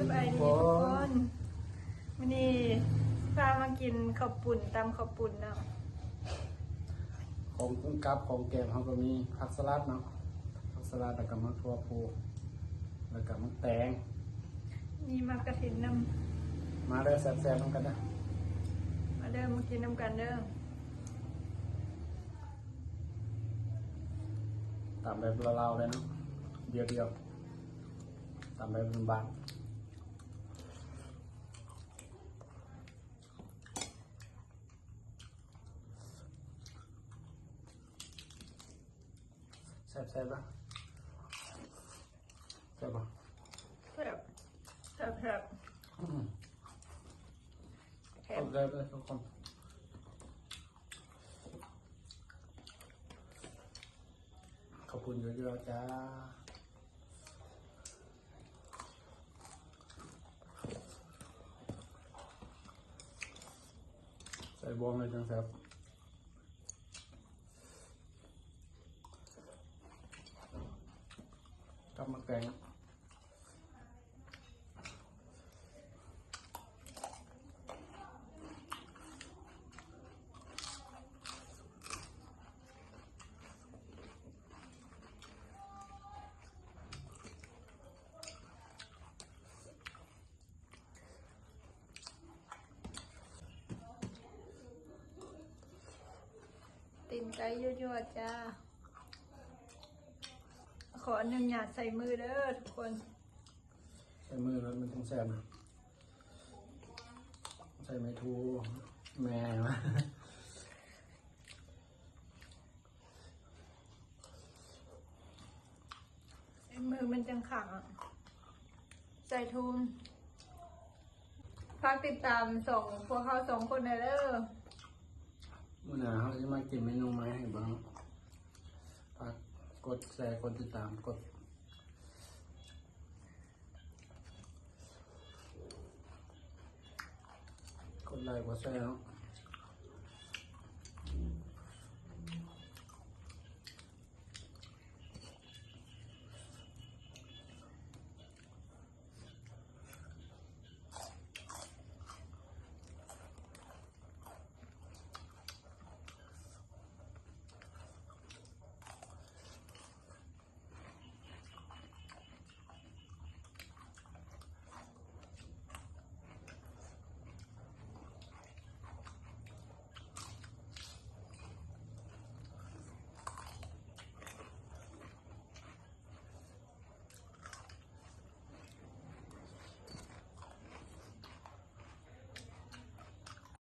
ສະບາຍດີທຸກຄົນ ມື້ນີ້ຊິພາມາກິນເຂົ້າປຸ້ນ ຕຳເຂົ້າປຸ້ນເນາະ. ຂອງກັບຂອງແກມເຮົາກໍມີຜັກສະຫຼັດເນາະ ຜັກສະຫຼັດ ແລ້ວກໍໝາກຖົ່ວພູ ແລ້ວກໍໝາກແຕງ ມີໝາກກະທິນນຳ. ມາເດີ ແຊບໆນຳກັນເດີ ມາເດີ ມາກິນນຳກັນເດີ. ຕຳແບບລາວໆເລີຍເນາະ ດຽວໆ ຕຳແບບບ້ານໆ. ແຊບໆ ບໍ່ ແຊບບໍ່? ແຊບ ແຊບໆ ອືມ ແຊບເລີຍທຸກຄົນ. ເຂົ້າປຸ້ນເຍາະໆ ຈ້າ. ໃສ່ບ່ວງເລີຍຈັ່ງແຊບ ກັບໝາກແຕງ. ຕີນໄກ່ ຍົວໆ ຈ້າ. ຂໍອະນຸຍາດໃສ່ມືເດີທຸກຄົນ ໃສ່ມືແລ້ວມັນຈັ່ງແຊບນະ ໃສ່ໄມ້ທູ ແມ່ ໃສ່ມືມັນຈັ່ງຂັງ ໃສ່ທູ. ຝາກຕິດຕາມຊ່ອງພວກເຮົາສອງຄົນແດ່ເດີ ມື້ໜ້າເຮົາຊິມາກິນເມນູໃໝ່ໃຫ້ເບິ່ງ. ຝາກກົດແຊ ກົດຕິດຕາມ ກົດ ກົດໄລ ກົດແຊເນາະ.